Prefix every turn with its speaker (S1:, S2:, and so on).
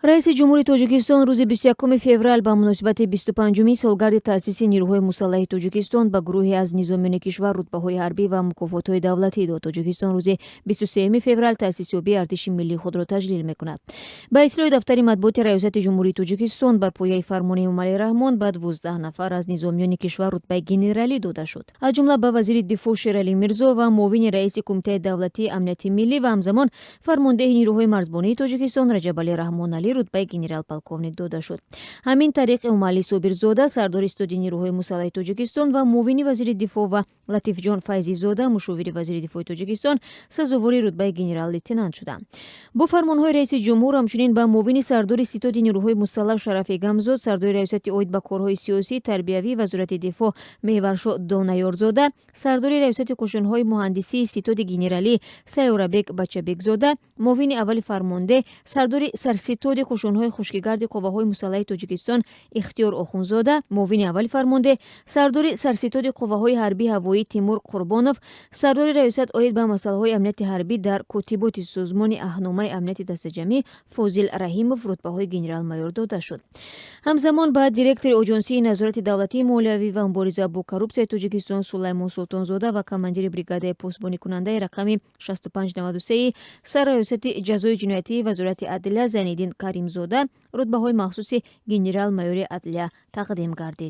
S1: Раиси Ҷумҳури Тоҷикистон рӯзи 21 феврал ба муносибати 25-уми солгарди таъсиси Нирӯҳои мусаллаҳи Тоҷикистон ба гурӯҳе аз низомиёни кишвар рутбаҳои ҳарбӣ ва мукофотҳои давлатӣ дод. Тоҷикистон рӯзи 23 феврал таъсисёбии артиши миллии худро таҷлил мекунад. Ба иттилои дафтари матбуоти Раёсати Ҷумҳурии Тоҷикистон, бар пояи фармони Эмомалӣ Раҳмон ба 12 нафар аз низомиёни кишвар рутбаи генералӣ дода шуд. Аз ҷумла ба вазири дифоъ Шералӣ Мирзо ва муовини раиси Кумитаи давлатии амнияти миллӣ ва ҳамзамон фармондеҳи нирӯҳои марзбонии Тоҷикистон Раҷабалӣ Раҳмоналӣ рутбаи генерал-полковник дода шуд. Ҳамин тариқ, Эмомалӣ Собирзода, сардори Ситоди нирӯҳои мусаллаҳи Тоҷикистон ва муовини вазири дифоъ, ва Латифҷон Файзизода, мушовири вазири дифои Тоҷикистон, сазовори рутбаи генерал-лейтенант шуданд. Бо фармонҳои раиси ҷумҳур ҳамчунин ба муовини сардори Ситоди нирӯҳои мусаллаҳ Шараф Эгамзод, сардори Раёсати оид ба корҳои сиёсӣ, тарбиявӣ Вазорати дифоъ Меҳваршо Донаёрзода, сардори Раёсати қӯшунҳои муҳандисии Ситоди генералӣ Сайёрабек Бачабекзода, муовини аввали фармондеҳ, сардори Сарситоди қӯшунҳои хушкигарди Қувваҳои мусаллаҳи Тоҷикистон Ихтиёр Охунзода, муовини аввали фармондеҳ, сардори Сарситоди Қувваҳои ҳарбии ҳавоӣ Тимур Қурбонов, сардори Раёсат оид ба масъалаҳои амнияти ҳарбӣ дар Котиботи Созмони Аҳдномаи амнияти дастаҷамъӣ Фозил Раҳимов рутбаҳои генерал-майор дода шуд. Ҳамзамон ба директори Оҷонсии назорати давлатии молиявӣ ва мубориза бо коррупсияи Тоҷикистон Сулаймон Султонзода ва командири бригадаи посбоникунандаи рақами 6593 Сарраёсати ҷазои ҷиноятии Вазорати адлия Зайниддин Каримзода рутбаҳои махсуси генерал-майори адлия тақдим гардид.